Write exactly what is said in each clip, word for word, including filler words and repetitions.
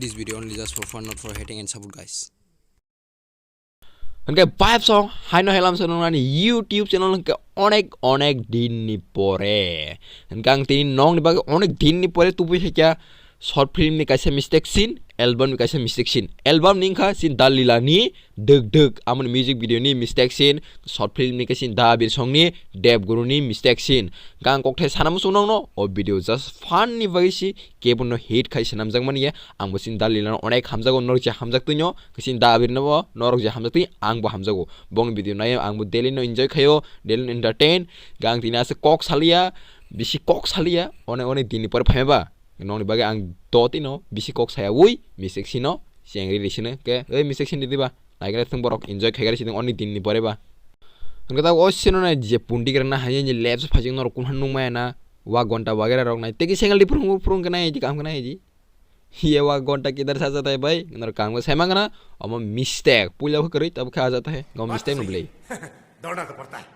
This video only just for fun, not for hating and support, guys. Hwnkhe vibes song haino helam se nongnani YouTube channel hwnkhe onek onek din ni pore. Hwnkhe ang tini nokni bagwi onek din ni pore tubui khaikha short film ni kaisa mistake scene, album ni kaisa mistake scene. Album ni wngkha sin Dalila ni Dwk Dwk, amoni music video ni mistake scene, short film ni kaisa Dabir song ni Dev Guru ni mistake scene. Gang kokthai sana muchung nokno o video just fun ni bagwi si kebo no hit khai swnamjak mani ya. Ang bo sin Dalila no onek hamjago, norok je hamjak twi no, sin Dabir no bo norok je hamjak twi ang bo hamjago. Bong video nai ang bo daily no enjoy khayo, daily no entertain. Gang tini ase kok saliya, bisi kok saliya, onek onek din ni pore phaima ba. Nokni bagwi ang do tino bisi kok saya ui, mistake sino, chengri ri sino ke, oi mistake sin di ba. Naikhe thung borok enjoy khaikhe siding oni din ni pore ba. Hwnkhe ta o sino nai je pundi gra na hai ni left side phajing norok kun han nung maya na, wa gonta wagera rok nai teki sengal di phurung phurung khe nai di kam khe nai di. Ye wa gonta kidhar sa jata hai bhai, norok kam khe sai mangana, omo mistake, puila khe kwrwi tabuk khe a jata hai, gom mistake no blei. Dona to porta hai.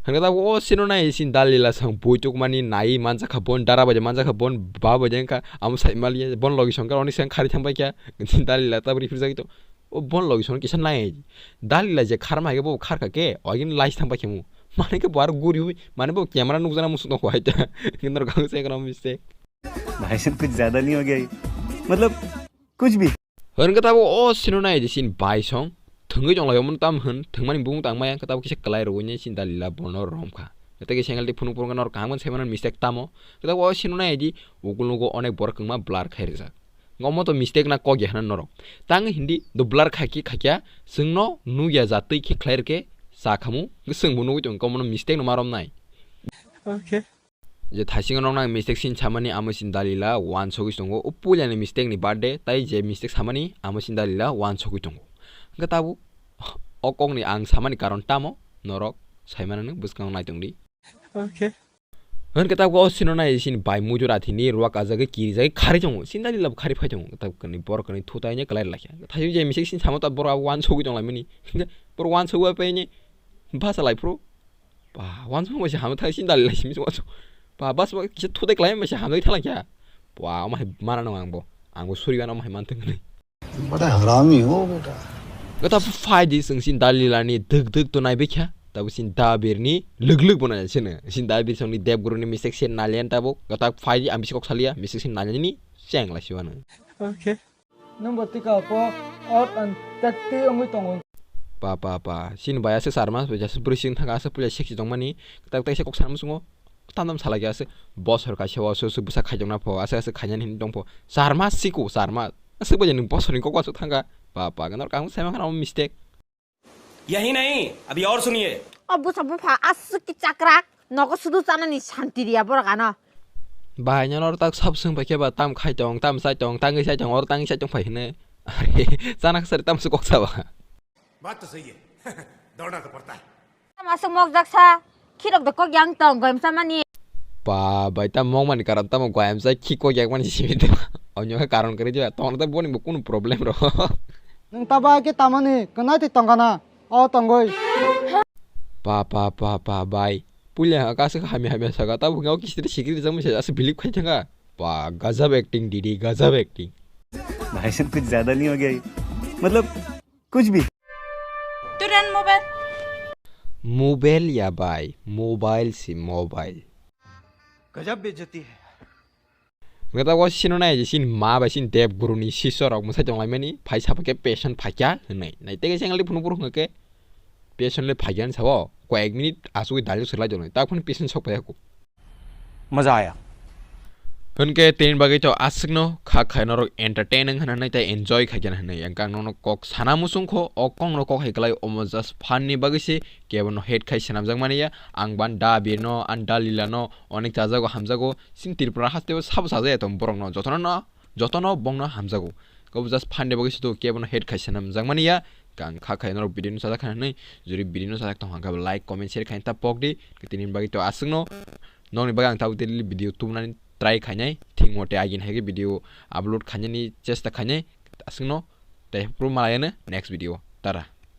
Hwnkhe ta o sino nai sin Dalila sang bui tukmani nai manjakha bon, dara bai manjakha bon, ba bai jengkha, amo sai maliya, bon logi songkar oni sang khari thang bai kha, sin Dalila ta bri phirjak to. O bon logi song kisa nai. Dalila je kharma hai bo kharkha ke, oigin lais thang bai khe mu. Mane ke bo aro guri hui, mane bo camera nukjana musuk tong hai ta. Nor gang se kono mistake. भाई साहब कुछ ज्यादा नहीं हो गया ये? मतलब कुछ भी। Hwnkhe ta bo o sino nai je sin bai song. Thwngwi tong lai omo tam hwn, thwngmani bung tang maya, hwnkhe ta bo kisa kwlai rwui nai sin Dalila bono romkha. Tei ke sengal di phunuk phunuk nor kaham sai mano mistake tamo. Hwnkhe ta bo o sino nai di, ukul nugo onek borok kwngma blur khai rijak. Omo to mistake na kok ya hwnna norok. Tang hindi do blur khaiki khaikya, chwngno nukya jatwi khe khlai rwkhe cha khamu, chwngbo nugwi tongo, omono mistake no ma romnai. Okay. Je thaisingo noknang mistake sin samani amo sin Dalila wansogwi tongo, o puilani mistake ni birthday, tai je mistake samani amo sin Dalila wansogwi tongo. Hwnkhe tabuk o kokni ang samani karon tamo norok saimanani bwskango naitongdi. Okay. Hwnkhe tabuk o sino nai sin bai mujura thini ruwa kajagwi kirijagwi khari tongo. Sin Dalila bo khari phai tongo. Tabuk kani borok kani thutai ne kwlai lakha. Thaiwi je mistake sin samo ta borok abo wansogwi tonglaimani. Hwnkhe borok wansogwi pai ne basa lai phuru. Ba wansogwi bai se hamwi thang sin Dalila simi wansog. Ba bas ba kisa thutai kwlai bai se hamwi thang lakha. Ba omo hai mana nang ang bo. Ang bo suri gana omo hai man thang. बड़ा हरामी हो बेटा। Kata phai di sung sin Dalila ni dwk dwk to nai bekha. Tabu sin Dabir ni lwk lwk bo nai sene. Sin Dabir song ni Dev Guru ni mistake sin nalian tabu. Kata phai di ambi kok salia mistake sin nalian ni cheng la siwano. Okay. Number tika po out and takti ongwi tongo. Pa pa pa. Sin baya se sarma, baya se brising thaka se puja seksi tongmani. Kata kata se kok sarma sungo. Tam tam salai khe aswk bosor kaisa o aswk aswk bwsa khaijak na pho, aswk aswk khainani hinwi tong pho. Char mas siko, char mas. Aswk bai nwng bosorni kok aswk thangkha. Ba, ba, ganor kang sai mankha omo mistake. यही नहीं, अभी और सुनिए। O bwsa bupha aswk ki chakrak, nogo sudu chanani shanti riya borok ano. Bahai nw oro tak sab swng pai khe ba tam khai tong, tam sai tong, tangwi sai tong, oro tangwi sai tong phai hwnwi. Are, chana kwchari tam swk kok sa ba. बात तो सही है। दौड़ना तो पड़ता है। Tamo aswk mokjak sa, khirok de kok yang tong, goyam sa mani. Pa, bai tamo mokmani karon tamo goyam sa, khi kok yak mani simi tong. Onyo khe karon kwrwi diba, tongna tei boni bo kunu problem ro. Nwng taba khe tamani, kwnai twi tongkha na, o tongwi. Pa, pa, pa, pa, bai. Puila ha kaswk hamya hamya saka, tamo hwnka o kisti sikiri rijak mani se aswk believe khai thangkha. Pa, gajab acting didi, gajab acting. भाई साहब कुछ ज्यादा नहीं हो गया ये? मतलब कुछ भी। Turan mobile. Mobile ya bai, mobile si mobile. गजब बेइज्जती है। Gata o sino nai je sin ma bai sin Dev Guru ni sisyo rok mwsai tong lai mani, phai sabo khe patient phaikya hwnwi. Nai tei khe sengal di phunuk phunuk hwnka khe patient le phaikya hwnwi sabo, koyek minute asugwi daljuk swrwlai tonwi, tak phano patient sok phaiya kho. मजा आया। Hwnkhe tini bagwi to aswkno kha khai norok entertaining hwnwi tei enjoy khaikhe hwnwi ang kang nono kok sana muchung kho, o kokno kok hai kwlai omo just fun ni bagwi se, kebono hate khai swnamjak mani ya. Ang ban da birno, an da lila no onek chajago hamjago, sin Tripura hasteo sabo chajaya tong borokno jotono no, jotono bongno hamjago. Kabo just fun ni bagwi se to kebono hate khai swnamjak mani ya. Kang kha khai norok video no sajak kha hwnwi, juri video no sajak tong hwnkha like comment share khai ta pok di. Tini bagwi to aswkno nokni bagwi ang tabuk daily video tubunani try khainai, thik mote agini hai khe video upload khainani chesta khainai. Aswkno tei phuru malaiyano next video. Tara.